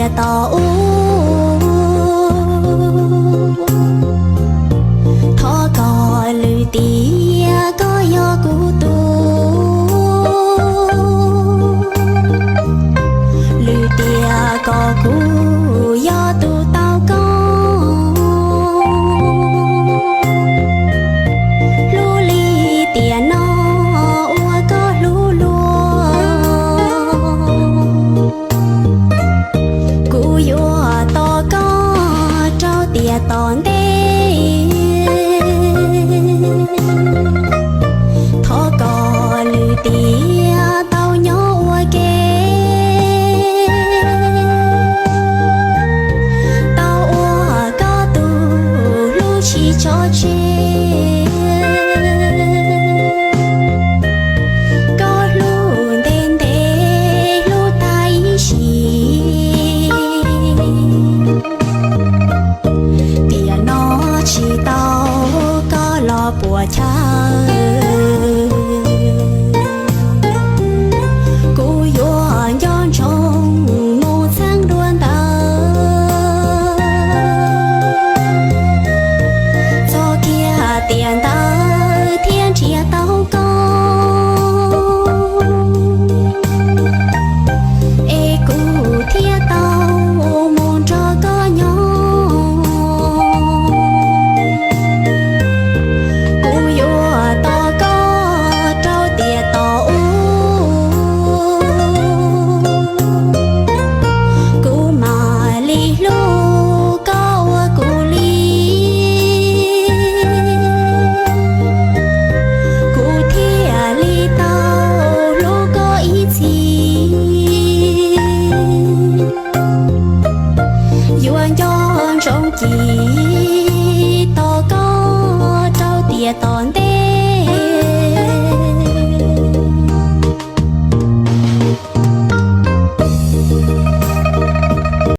tiam tom ub, thov kom lwm tiam koj yog kuv tus, lwm tiam kom kuv yog tus tau koj. Hlub li tiam no uas koj hlub luag, kuv yuav tos koj rau tiam tom ntej. Thov kom lwm tiam tau nyob ua ke, tau ua koj tus hlub tsis tso tseg. Koj hlub ntev ntev hlub tag ib sim, tiam no tsis tau koj los puas chaw. Kuv yuav nco ntsoov mus txheeb dua ntawd, txog kiag tiam ntawd thiaj nrhiav tau koj, es kuv thiaj tau mus nrog koj nyob. Kuv yuav tos koj rau tiam tom ub, kuv mam li hlub koj ua kuv li, kuv thiaj li tau hlub koj ib txhis. Yuav nco ntsoov ci